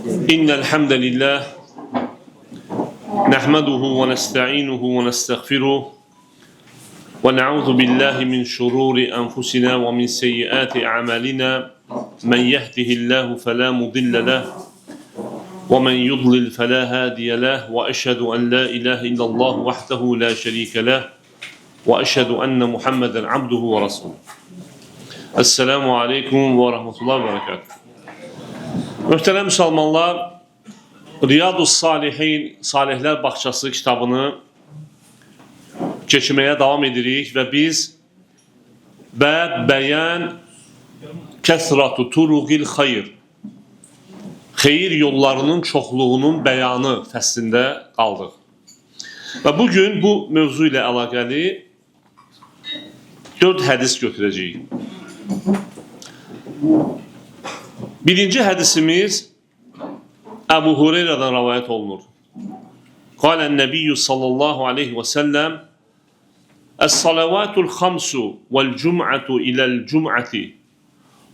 İnnel hamdelellahi nahmeduhu ve nestainuhu ve nestağfiruh ve na'udzu billahi min şururi enfusina ve min seyyiati a'malina. Men yehdihillahu fela mudille leh ve men yudlil fela hadiye leh ve eşhedü en la ilahe illallah vahdehu la şerike leh ve eşhedü enne Muhammeden abduhu ve resuluh. Esselamu aleyküm ve rahmetullah ve berekatuhu. Möhtərəm müsəlmanlar, Riyadus Salihin, Salihlər Bağçası kitabını keçməyə davam edirik və biz bəb bəyan kəsratu turuqil xeyr, xeyir yollarının çoxluğunun bəyanı fəslində qaldıq. Və bugün bu mövzu ilə əlaqəli 4 hədis götürəcəyik. Birinci hədisimiz Əbu Hüreyrədən rəvayət olunur. Qalən Nəbiyyü sallallahu aleyhi və səlləm Əs-salavatul xamsu vəl-cum'atu iləl-cum'ati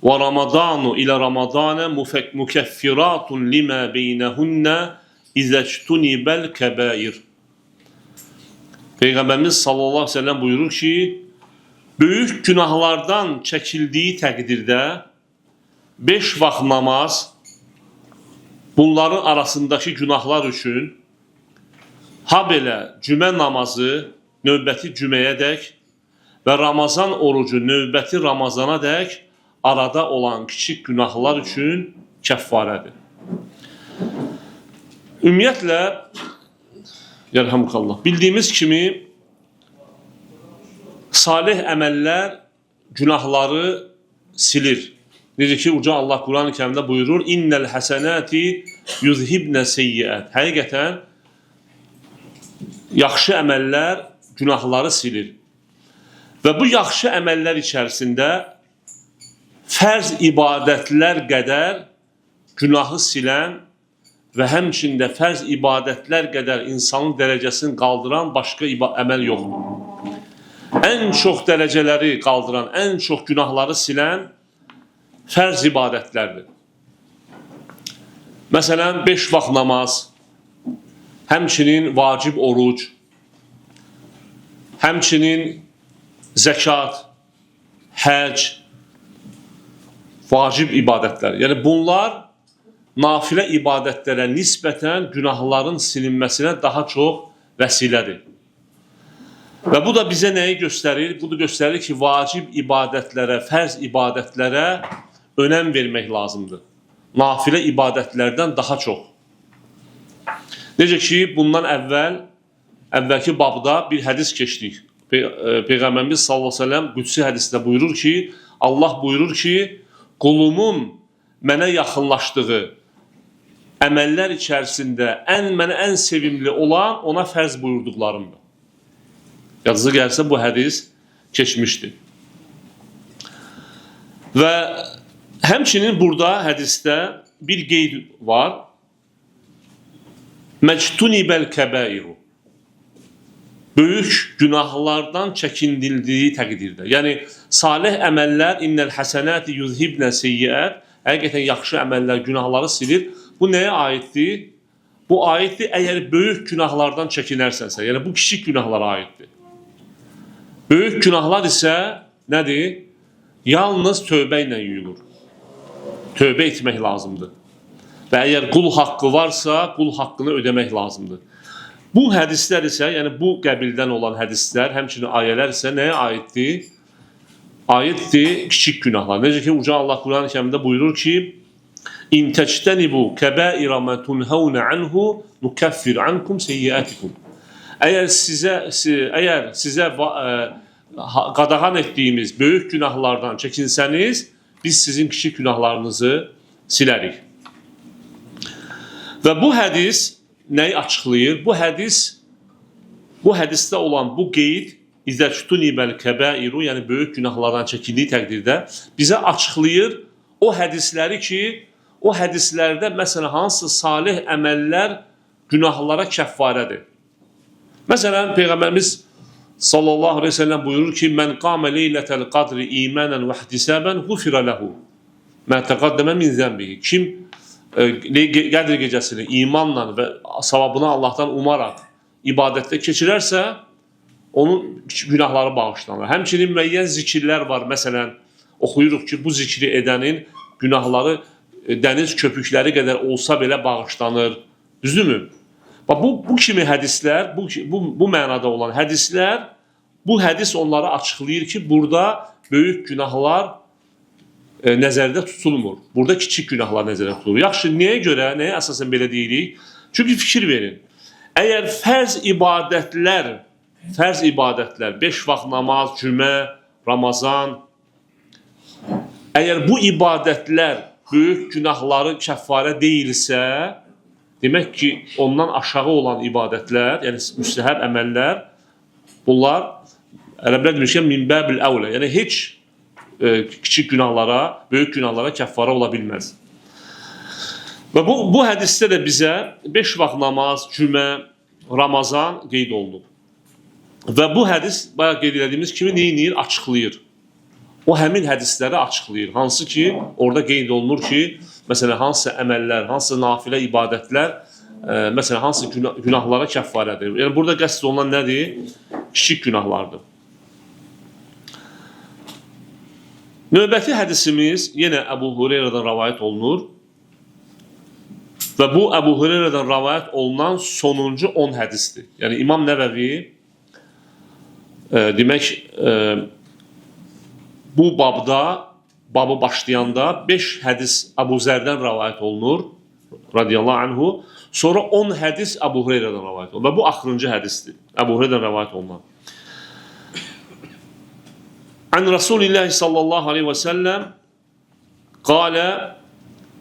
və Ramadanu ilə Ramadana mükəffiratun limə beynəhunnə izəctunibəl kəbair. Peyğəmbərimiz sallallahu aleyhi ve sellem buyurur ki, böyük günahlardan çəkildiyi təqdirdə 5 vaxt namaz bunların arasındakı günahlar üçün ha belə cümə namazı növbəti cüməyə dək və Ramazan orucu növbəti Ramazana dək arada olan kiçik günahlar üçün kəffarədir. Ümumiyyətlə, yərhəmukallah, bildiyimiz kimi salih əməllər günahları silir. Necə ki, Uca Allah Quran-ı Kərimdə buyurur, İnnəl həsənəti yuzhibnə seyyiət. Həqiqətən, yaxşı əməllər günahları silir. Və bu yaxşı əməllər içərisində fərz ibadətlər qədər günahı silən və həmçində fərz ibadətlər qədər insanın dərəcəsini qaldıran başqa əməl yoxdur. Ən çox dərəcələri qaldıran, ən çox günahları silən fərz ibadətlərdir. Məsələn, 5 vaxt namaz, həmçinin vacib oruc, həmçinin zəkat, həcc, vacib ibadətlər. Yəni, bunlar nafilə ibadətlərə nisbətən günahların silinməsinə daha çox vəsilədir. Və bu da bizə nəyi göstərir? Bu da göstərir ki, vacib ibadətlərə, fərz ibadətlərə önəm vermək lazımdır. Nafilə ibadətlərdən daha çox. Necə ki, bundan əvvəlki babda bir hədis keçdik. Peyğəmbərimiz sallallahu əleyhi və səlləm qüdsi hədisdə buyurur ki, Allah buyurur ki, qulumun mənə yaxınlaşdığı əməllər içərisində mənə ən sevimli olan ona fərz buyurduqlarımdır. Yadınıza gəlsə bu hədis keçmişdi. Və həmçinin burada hədisdə bir qeyd var. Məctunibəl kəbairu. Böyük günahlardan çəkindildiyi təqdirdə. Yəni, salih əməllər innəl həsənəti yuzhibnə seyyiət. Həqiqətən yaxşı əməllər günahları silir. Bu nəyə aiddir? Bu aiddir əgər böyük günahlardan çəkinərsənsə. Yəni, bu kiçik günahlara aiddir. Böyük günahlar isə nədir? Yalnız tövbə ilə yuyulur. Tövbə etmək lazımdır. Və əgər qul haqqı varsa, qul haqqını ödəmək lazımdır. Bu hədislər isə, yəni bu qəbildən olan hədislər, həmçinin ayələr isə nəyə aiddir? Aiddir kiçik günahlar. Necə ki, Uca Allah Quran-ı Kərimdə buyurur ki, İn təctənibu kəbairə mə tunhəvnə anhu nukəffir ankum seyyiətikum. Əgər sizə qadağan etdiyimiz böyük günahlardan çəkinsəniz, biz sizin kiçik günahlarınızı silərik. Və bu hədis nəyi açıqlayır? Bu hədisdə olan bu qeyd İzəctunibəl kəbairu, yəni böyük günahlardan çəkindiyi təqdirdə bizə açıqlayır o hədisləri ki, o hədislərdə məsələn hansı salih əməllər günahlara kəffarədir. Məsələn, Peyğəmbərimiz sallallahu aleyhi ve sellem buyurur ki, Mən qamə leylətəl qadri imanən və ihtisabən ğufirə ləhu mə təqaddəmə min zənbihi. Kim Qədir gecəsini imanla və savabını Allahdan umaraq ibadətdə keçirərsə, onun günahları bağışlanır. Həmçinin müəyyən zikirlər var. Məsələn, oxuyuruq ki, bu zikri edənin günahları dəniz köpükləri qədər olsa belə bağışlanır. Düzdürmü? Bax, bu kimi hədislər, bu mənada olan hədislər, bu hədis onları açıqlayır ki, burada böyük günahlar nəzərdə tutulmur. Burada kiçik günahlar nəzərdə tutulur. Yaxşı, nəyə görə, nəyə əsasən belə deyirik? Çünki fikir verin. Əgər fərz ibadətlər, 5 vaxt namaz, cümə, Ramazan, əgər bu ibadətlər böyük günahları kəffarə deyilsə, demək ki, ondan aşağı olan ibadətlər, yəni müstəhəb əməllər, bunlar ərəblər demişkən min bəbil əvlə, yəni heç kiçik günahlara, böyük günahlara kəffarə ola bilməz. Və bu hədisdə də bizə 5 vaxt namaz, cümə, Ramazan qeyd olunub. Və bu hədis, bayaq qeyd elədiyimiz kimi nə edir? Açıqlayır. O həmin hədisləri açıqlayır. Hansı ki, orada qeyd olunur ki, məsələn, hansı əməllər, hansı nafilə ibadətlər, məsələn, hansı günahlara kəffarədir. Yəni, burada qəsd olunan nədir? Kiçik günahlardır. Növbəti hədisimiz yenə Əbu Hüreyrədən rəvayət olunur. Və bu Əbu Hüreyrədən rəvayət olunan sonuncu 10 hədisdir. Yəni, İmam Nəvəvi demək, bu babda, babı başlayanda 5 hədis Əbu Zərdən rəvayət olunur, radiyallahu anhu. Sonra 10 hədis Əbu Hüreyrədən rəvayət olunur. Və bu axırıncı hədisdir, Əbu Hüreyrədən rəvayət olunan. Ən Rəsulillah sallallahu aleyhi və səlləm qalə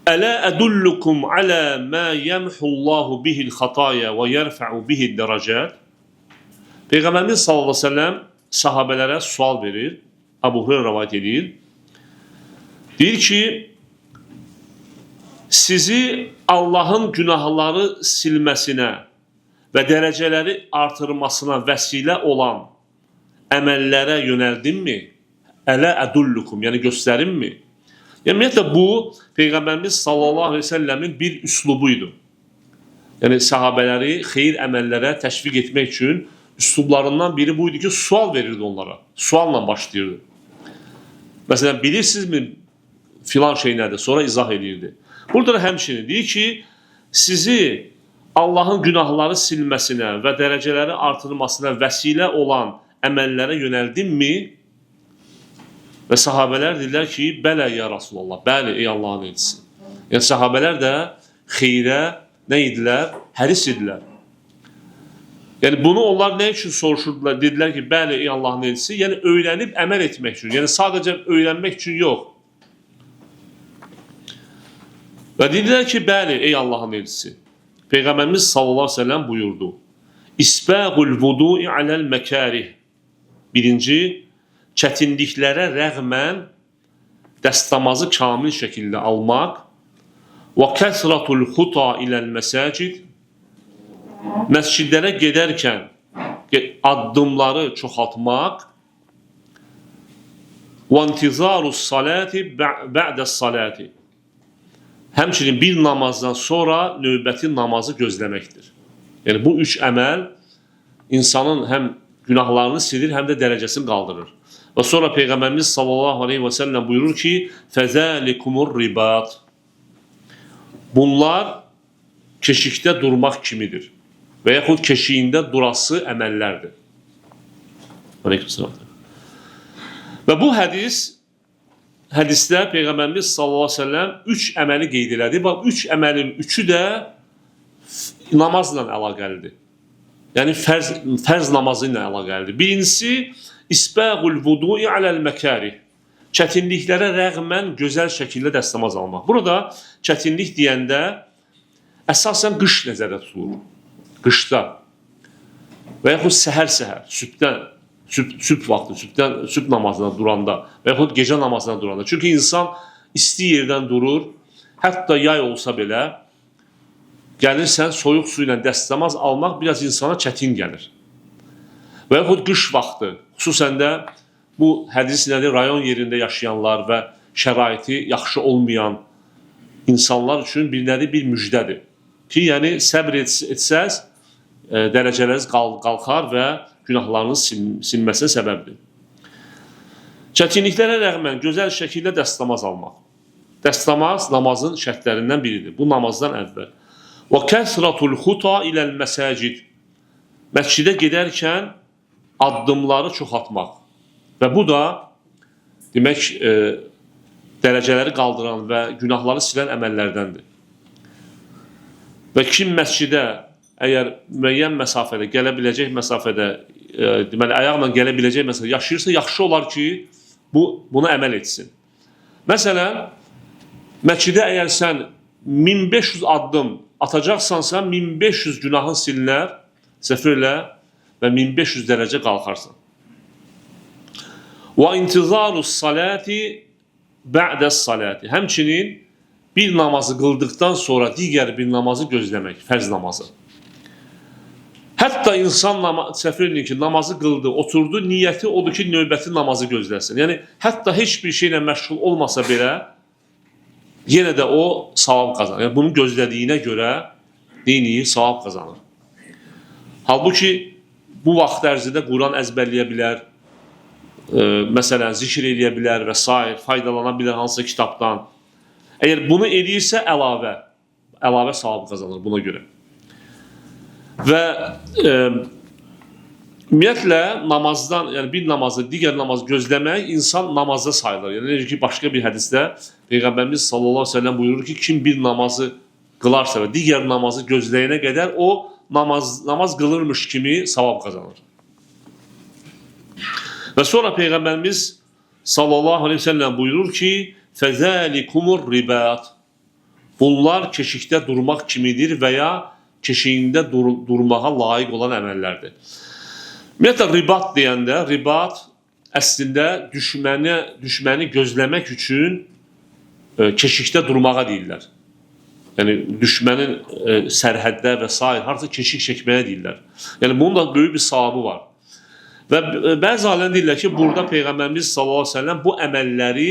Ələ ədullukum alə mə yəmhullahu bihil xataya və yərfəu bihil dərəcət. Peyğəmbərimiz sallallahu aleyhi və səlləm sahabələrə sual verir. Əbu Hüreyrə rəvayət edir. Deyir ki, sizi Allahın günahları silməsinə və dərəcələri artırmasına vəsilə olan əməllərə yönəldimmi? Ələ ədullukum, yəni göstərimmi? Yəni, ümumiyyətlə, bu, Peyğəmbərimiz sallallahu aleyhi ve səlləmin bir üslubu idi. Yəni, sahabələri xeyir əməllərə təşviq etmək üçün üslublarından biri bu idi ki, sual verirdi onlara. Sualla başlayırdı. Məsələn, bilirsinizmi filan şey nədir? Sonra izah edirdi. Burada da həmçinin deyir ki, sizi Allahın günahları silməsinə və dərəcələri artırmasına vəsilə olan əməllərə yönəldimmi? Və sahabələr deyirlər ki, bələ ya Rasulallah, bəli ey Allahın elçisi. Yəni, sahabələr də xeyrə nə idilər? Həris idilər. Yəni, bunu onlar nə üçün soruşurdular? Dedilər ki, bəli ey Allahın elçisi. Yəni, öyrənib əməl etmək üçün. Yəni, sadəcə öyrənmək üçün yox. Və dedilər ki, bəli ey Allahın elçisi. Peyğəmbərimiz sallallahu aleyhi ve sellem buyurdu. İsbəğul vudu'i aləl məkarih. Birinci, çətinliklərə rəğmən dəstəmazı kamil şəkildə almaq və kəsratul xuta iləl məsacid, məscidlərə gedərkən addımları çoxaltmaq və intizarus salati bə'dəs salati, həmçinin bir namazdan sonra növbəti namazı gözləməkdir. Yəni, bu üç əməl insanın həm günahlarını silir, həm də dərəcəsini qaldırır. Və sonra Peyğəmbərimiz sallallahu aleyhi və səlləm buyurur ki, fəzəlikumur ribat. Bunlar keşikdə durmaq kimidir və yaxud keşiyində durası əməllərdir. Aleykümselam. Və bu hədisdə Peyğəmbərimiz sallallahu aleyhi və səlləm üç əməli qeyd elədi. Bax, üç əməlin üçü də namazla əlaqəlidir. Yəni, fərz namazı ilə əlaqəlidir. Birincisi, İsbəğul vudu'i aləl məkarih. Çətinliklərə rəğmən gözəl şəkildə dəstəmaz almaq. Burada çətinlik deyəndə əsasən qış nəzərdə tutulur. Qışda və yaxud səhər-səhər, sübh vaxtı, sübh namazına duranda və yaxud gecə namazına duranda. Çünki insan isti yerdən durur, hətta yay olsa belə gəlirsən soyuq su ilə dəstəmaz almaq biraz insana çətin gəlir. Və yaxud qış vaxtı, xüsusən də bu hədis nədir? Rayon yerində yaşayanlar və şəraiti yaxşı olmayan insanlar üçün bir nədir? Bir müjdədir. Ki, yəni səbr etsəz, dərəcələriniz qalxar və günahlarınız silməsinə səbəbdir. Çətinliklərə rəğmən gözəl şəkildə dəstəmaz almaq. Dəstəmaz namazın şərtlərindən biridir. Bu namazdan əvvəl. Və kəsratul xuta iləl məsacid. Məscidə gedərkən addımları çoxaltmaq. Və bu da demək dərəcələri qaldıran və günahları silən əməllərdəndir. Və kim məscidə əgər müəyyən məsafədə, gələ biləcək məsafədə, deməli ayaqla gələ biləcək məsafədə yaşayırsa, yaxşı olar ki, buna əməl etsin. Məsələn, məscidə əgər sən 1500 addım atacaqsansa, 1500 günahın silinər, səfirlə və 1500 dərəcə qalxarsan. Və intizarus salati ba'des salati. Həmçinin bir namazı qıldıqdan sonra digər bir namazı gözləmək, fərz namazı. Hətta insan səfir eləyir ki, namazı qıldı, oturdu, niyyəti odur ki, növbəti namazı gözləsin. Yəni, hətta heç bir şeylə məşğul olmasa belə, yenə də o savab qazanır. Yəni, bunu gözlədiyinə görə neyniyir? Savab qazanır. Halbuki, bu vaxt ərzində Quran əzbərləyə bilər, məsələn, zikr eləyə bilər və s. faydalana bilər hansısa kitabdan. Əgər bunu eləyirsə, əlavə savab qazanır buna görə. Və ümumiyyətlə namazdan, yəni bir namazı, digər namazı gözləmək insan namazda sayılır. Yəni necə ki, başqa bir hədisdə Peyğəmbərimiz sallallahu əleyhi və səlləm buyurur ki, kim bir namazı qılarsa və digər namazı gözləyənə qədər o namaz qılırmış kimi savab qazanır. Və sonra Peyğəmbərimiz sallallahu əleyhi və səlləm buyurur ki, fəzəlikumur ribat. Bunlar keşikdə durmaq kimidir və ya keşiyində durmağa layiq olan əməllərdir. Ümumiyyətlə, ribat deyəndə, ribat əslində düşməni gözləmək üçün keşikdə durmağa deyirlər. Yəni, düşmənin sərhəddə və s. harasa keşik çəkməyə deyirlər. Yəni, bunun da böyük bir savabı var. Və bəzi alimlər deyirlər ki, burada Peyğəmbərimiz sallallahu əleyhi və səlləm bu əməlləri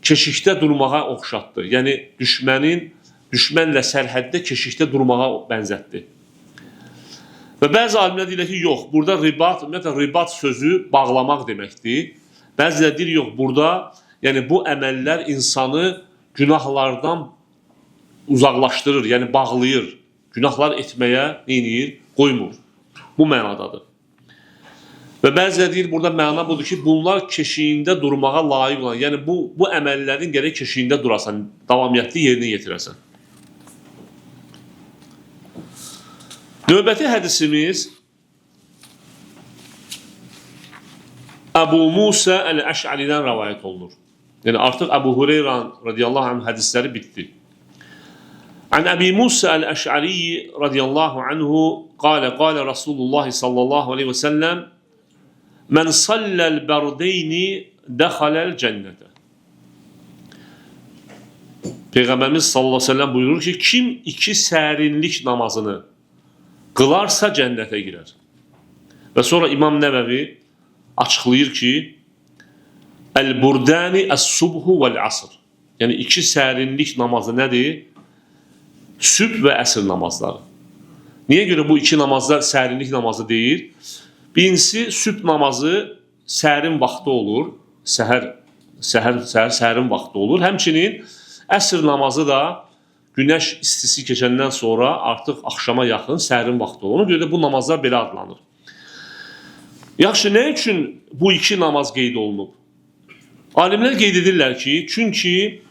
keşikdə durmağa oxşatdı. Yəni, düşmənlə sərhəddə keşikdə durmağa bənzətdi. Və bəzi alimlər deyirlər ki, yox, burada ribat, ümumiyyətlə, ribat sözü bağlamaq deməkdir. Bəziləri deyir, yox, burada, yəni bu əməllər insanı günahlardan uzaqlaşdırır, yəni bağlayır. Günahlar etməyə neyniyir? Qoymur. Bu mənadadır. Və bəziləri deyir, burada məna budur ki, bunlar keşiyində durmağa layiq olan, yəni bu əməllərin gərək keşiyində durasan, davamiyyətli yerinə yetirəsən. Növbəti hədisimiz Əbu Musa Əl-Əş'əridən rəvayət olunur. Yəni artıq Əbu Hureyra radiyallahu anh hədisləri bitdi. An Əbi Musa Əl-Əş'əri radiyallahu anhu qalə qalə Rasulullah sallallahu aleyhi və səlləm Mən salləl bərdeyni dəxaləl cənnətə. Peyğəmbərimiz sallallahu aleyhi və səlləm buyurur ki, kim iki sərinlik namazını qılarsa cənnətə girər. Və sonra İmam Nəvəvi açıqlayır ki, Əl-burdani əs-subhu vəl-asr. Yəni iki sərinlik namazı nədir? Sübh və əsr namazları. Niyə görə bu iki namazlar sərinlik namazı deyir? Birincisi, sübh namazı sərin vaxtı olur. Səhər sərin vaxtı olur. Həmçinin əsr namazı da günəş istisi keçəndən sonra artıq axşama yaxın sərin vaxtı olur. Ona görə də bu namazlar belə adlanır. Yaxşı, nə üçün bu iki namaz qeyd olunub? Alimlər qeyd edirlər ki, çünki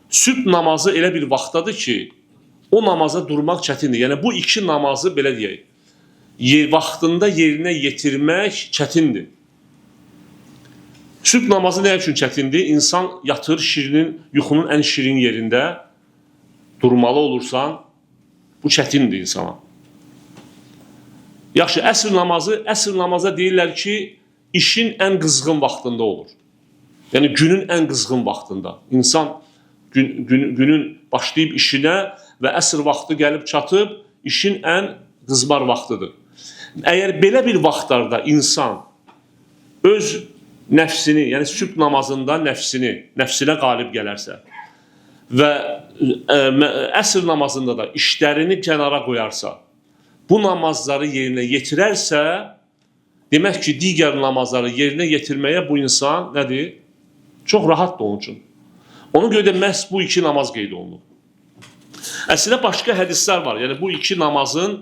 sübh namazı elə bir vaxtdadır ki, o namaza durmaq çətindir. Yəni bu iki namazı belə deyək, vaxtında yerinə yetirmək çətindir. Sübh namazı nə üçün çətindir? İnsan yatır yuxunun ən şirin yerində durmalı olursan, bu çətindir insana. Yaxşı, əsr namaza deyirlər ki, işin ən qızğın vaxtında olur. Yəni günün ən qızğın vaxtında. İnsan günün başlayıb işinə və əsr vaxtı gəlib çatıb, işin ən qızmar vaxtıdır. Əgər belə bir vaxtlarda insan öz nəfsini, yəni sübh namazında nəfsinə qalib gələrsə və əsr namazında da işlərini kənara qoyarsa, bu namazları yerinə yetirərsə, demək ki, digər namazları yerinə yetirməyə bu insan nədir? Çox rahatdır onun üçün. Ona görə də məhz bu iki namaz qeyd olunur. Əslində başqa hədislər var. Yəni bu iki namazın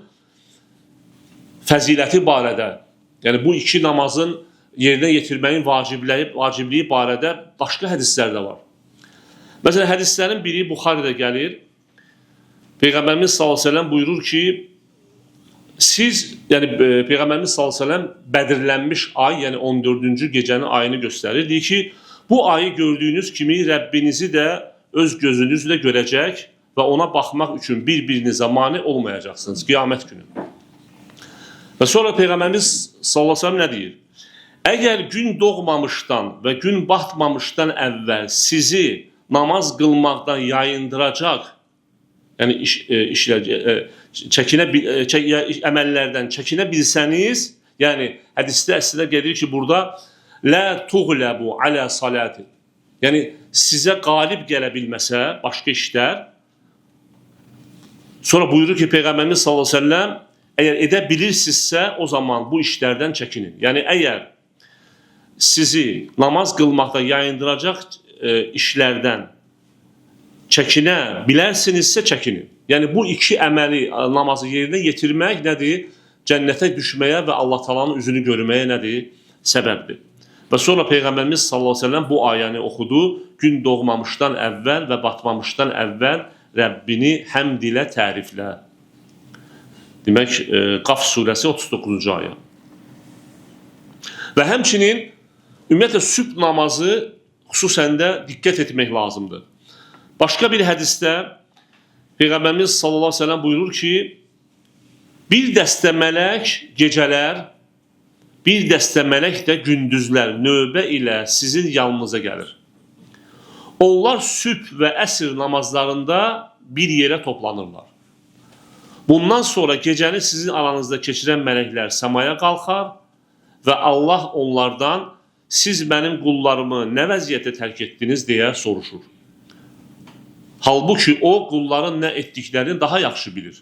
fəziləti barədə, yəni bu iki namazın yerinə yetirməyin vacibliyi barədə başqa hədislər də var. Məsələn, hədislərin biri Buxaridə gəlir. Peyğəmbərimiz sallallahu əleyhi və səlləm buyurur ki, siz, yəni Peyğəmbərimiz sallallahu əleyhi və səlləm bədirlənmiş ay, yəni 14-cü gecənin ayını göstərir. Deyir ki, bu ayı gördüyünüz kimi Rəbbinizi də öz gözünüzlə görəcək və ona baxmaq üçün bir-birinizə mane olmayacaqsınız qiyamət günü. Və sonra Peyğəmbərimiz sallallahu əleyhi və səlləm nə deyir? Əgər gün doğmamışdan və gün batmamışdan əvvəl sizi namaz qılmaqdan yayındıracaq, yəni əməllərdən çəkinə bilsəniz, yəni hədisdə əslində gedir ki, burada lə tuğləbu alə salatin, yəni sizə qalib gələ bilməsə başqa işlər, sonra buyurur ki, Peyğəmbərimiz sallallahu əleyhi və səlləm, əgər edə bilirsinizsə, o zaman bu işlərdən çəkinin. Yəni əgər sizi namaz qılmaqda yayındıracaq işlərdən çəkinə bilərsinizsə çəkinin. Yəni bu iki əməli, namazı yerinə yetirmək nədir? Cənnətə düşməyə və Allah Taala'nın üzünü görməyə nədir? Səbəbdir. Və sonra Peyğəmbərimiz sallallahu əleyhi və səlləm bu ayəni oxudu. Gün doğmamışdan əvvəl və batmamışdan əvvəl Rəbbini həmd ilə təriflə. Demək, Qaf surəsi 39-cu ayə. Və həmçinin ümumiyyətlə sübh namazı xüsusən də diqqət etmək lazımdır. Başqa bir hədisdə Peyğəmbərimiz sallallahu əleyhi və səlləm buyurur ki, bir dəstə mələk gecələr, bir dəstə mələk də gündüzlər növbə ilə sizin yanınıza gəlir. Onlar sübh və əsr namazlarında bir yerə toplanırlar. Bundan sonra gecəni sizin aranızda keçirən mələklər səmaya qalxar və Allah onlardan siz mənim qullarımı nə vəziyyətdə tərk etdiniz deyə soruşur. Halbuki o qulların nə etdiklərini daha yaxşı bilir.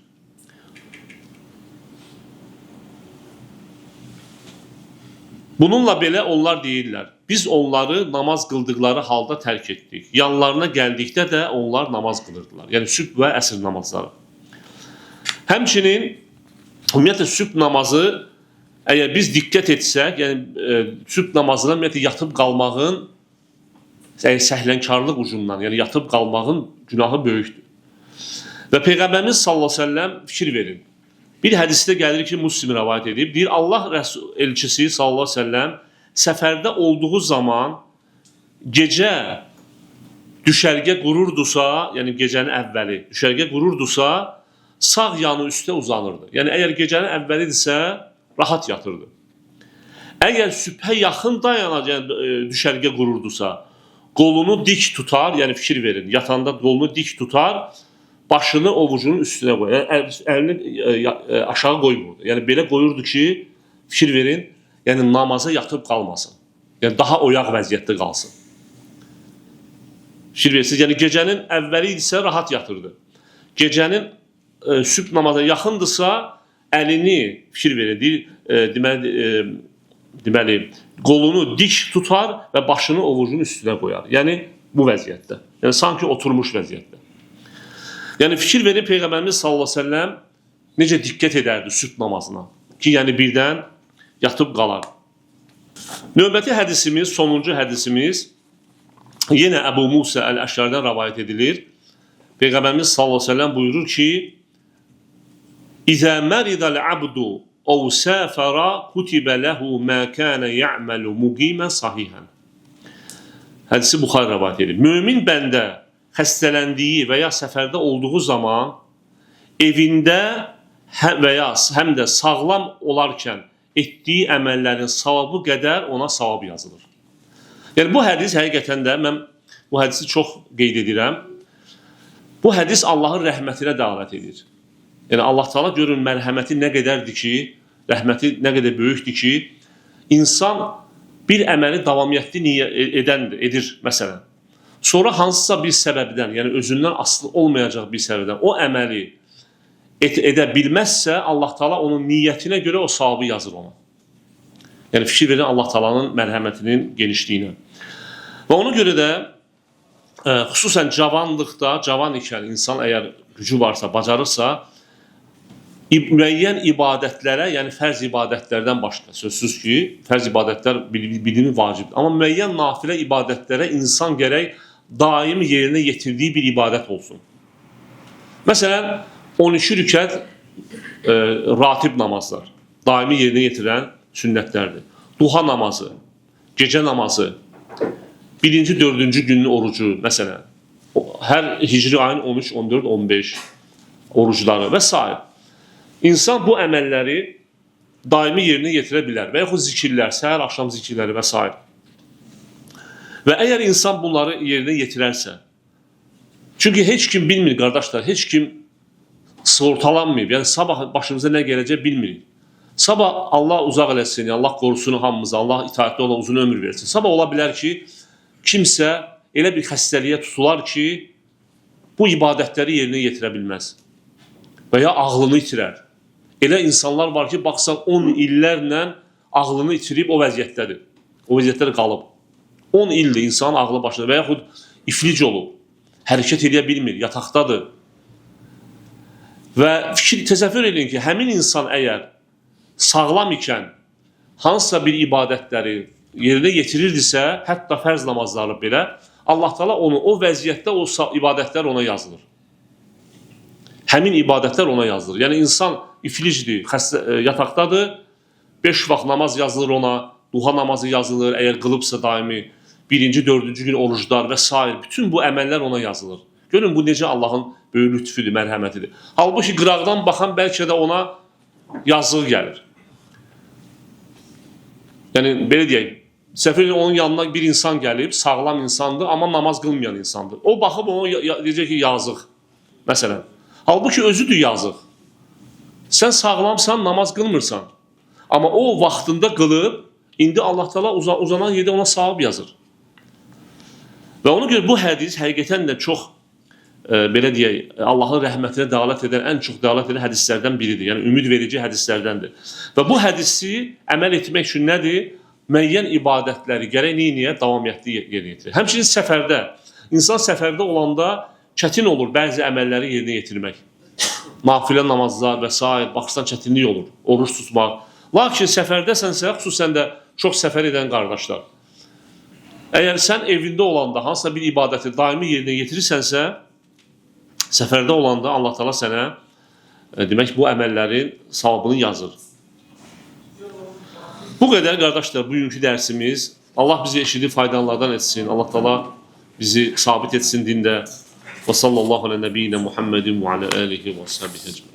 Bununla belə onlar deyirlər, biz onları namaz qıldıqları halda tərk etdik. Yanlarına gəldikdə də onlar namaz qılırdılar. Yəni sübh və əsr namazları. Həmçinin ümumiyyətlə sübh namazı, əgər biz diqqət etsək, yəni sübh namazına ümumiyyətlə yatıb qalmağın, yəni səhlənkarlıq ucundan, yəni yatıb qalmağın günahı böyükdür. Və Peyğəmbərimiz sallallahu əleyhi və səlləm fikir verin. Bir hədisdə gəlir ki, Müslim rəvayət edib, deyir Allah elçisi sallallahu əleyhi və səlləm səfərdə olduğu zaman gecə düşərgə qururdusa, yəni gecənin əvvəli düşərgə qururdusa, sağ yanı üstə uzanırdı. Yəni əgər gecənin əvvəlidirsə, rahat yatırdı. Əgər sübhə yaxın dayanacaq, yəni, düşərgə qururdusa, qolunu dik tutar, yəni fikir verin, yatanda qolunu dik tutar, başını ovucunun üstünə qoyar. Yəni, əlini aşağı qoymurdu. Yəni belə qoyurdu ki, fikir verin, yəni namaza yatıb qalmasın. Yəni daha oyaq vəziyyətdə qalsın. Fikir verirsiniz, yəni gecənin əvvəli idisə rahat yatırdı. Gecənin sübh namazına yaxındırsa, əlini, fikir verin, deyir, deməli, qolunu dik tutar və başını ovucunun üstünə qoyar. Yəni bu vəziyyətdə. Yəni sanki oturmuş vəziyyətdə. Yəni fikir verin, Peyğəmbərimiz sallallahu əleyhi və səlləm necə diqqət edərdi sübh namazına ki, yəni birdən yatıb qalar. Növbəti hədisimiz, sonuncu hədisimiz yenə Əbu Musa Əl-Əşəridən rəvayət edilir. Peyğəmbərimiz sallallahu əleyhi və səlləm buyurur ki: "İzə məridəl abdu əv səfərə kutibə lehu mə kənə ya'məlu muqimən sahihən." Hədisi Buxari rəvayət edir. Mömin bəndə xəstələndiyi və ya səfərdə olduğu zaman evində və ya həm də sağlam olarkən etdiyi əməllərin savabı qədər ona savab yazılır. Yəni bu hədis həqiqətən də mən bu hədisi çox qeyd edirəm. Bu hədis Allahın rəhmətinə dəlalət edir. Yəni Allah Teala görün mərhəməti nə qədərdir ki, rəhməti nə qədər böyükdür ki, insan bir əməli davamiyyətli niyə edir məsələn. Sonra hansısa bir səbəbdən, yəni özündən asılı olmayacaq bir səbəbdən o əməli edə bilməzsə, Allah Taala onun niyyətinə görə o savabı yazır ona. Yəni fikir verin Allah Taala'nın mərhəmətinin genişliyinə. Və ona görə də xüsusən cavanlıqda, cavan ikən insan əgər gücü varsa, bacarırsa, müəyyən ibadətlərə, yəni fərz ibadətlərdən başqa, sözsüz ki, fərz ibadətlər bildiyimiz vacibdir. Amma müəyyən nafilə ibadətlərə insan gərək daim yerinə yetirdiyi bir ibadət olsun. Məsələn, 12 rükət ratib namazlar, daimi yerinə yetirən sünnətlərdir. Duha namazı, gecə namazı, birinci, dördüncü günün orucu, məsələn, hər hicri ayın 13, 14, 15 orucları və s. İnsan bu əməlləri daimi yerinə yetirə bilər və yaxud zikirlər, səhər, axşam zikirləri və s. Və əgər insan bunları yerinə yetirərsə, çünki heç kim bilmir qardaşlar, heç kim sığortalanmayıb, yəni sabah başımıza nə gələcək bilmirik. Sabah Allah uzaq eləsin, Allah qorusun hamımızı, Allah itaətli olan uzun ömür versin. Sabah ola bilər ki, kimsə elə bir xəstəliyə tutular ki, bu ibadətləri yerinə yetirə bilməz və ya ağlını itirər. Elə insanlar var ki, baxsan 10 illərlə ağlını itirib o vəziyyətdədir. O vəziyyətdə qalıb. 10 ildir insanın ağlı başında və yaxud iflic olub, hərəkət edə bilmir, yataqdadır. Və fikir, təsəvvür edin ki, həmin insan əgər sağlam ikən hansısa bir ibadətləri yerinə yetirirdisə, hətta fərz namazları belə, Allah Taala onu o vəziyyətdə o ibadətlər ona yazılır. Həmin ibadətlər ona yazılır. Yəni insan iflicdir, xəstə, yataqdadır, 5 vaxt namaz yazılır ona, duha namazı yazılır, əgər qılıbsa daimi, birinci, dördüncü gün oruclar və s. Bütün bu əməllər ona yazılır. Görün, bu necə Allahın böyük lütfüdür, mərhəmətidir. Halbuki qıraqdan baxan bəlkə də ona yazığı gəlir. Yəni, belə deyək, səfər onun yanına bir insan gəlib, sağlam insandır, amma namaz qılmayan insandır. O baxıb ona deyəcək ki, yazıq, məsələn. Halbuki özüdür yazıq. Sən sağlamsan, namaz qılmırsan. Amma o vaxtında qılıb, indi Allah Taala uzanan yerdə ona savab yazır. Və ona görə bu hədis həqiqətən də çox, belə deyək, Allahın rəhmətinə dəlalət edən, ən çox dəlalət edən hədislərdən biridir. Yəni ümid verici hədislərdəndir. Və bu hədisi əməl etmək üçün nədir? Müəyyən ibadətləri gərək neyniyə davamiyyətli yerinə yetirir. Həmçinin səfərdə, insan səfərdə olanda çətin olur bəzi əməlləri yerinə yetirmək. Nafilə namazlar və s. Baxırsan çətinlik olur, oruç tutmaq. Lakin səfərdəsənsə, xüsusən də çox səfər edən qardaşlar, əgər sən evində olanda hansısa bir ibadəti daimi yerinə yetirirsənsə, səfərdə olanda Allah Taala sənə demək bu əməllərin savabını yazır. Bu qədər qardaşlar bugünkü dərsimiz. Allah bizi eşidib faydalanlardan etsin. Allah Taala bizi sabit etsin dində. Və sallallahu alə nəbiyyina Muhammedin və alə alihi və sahbihi ecmaîn.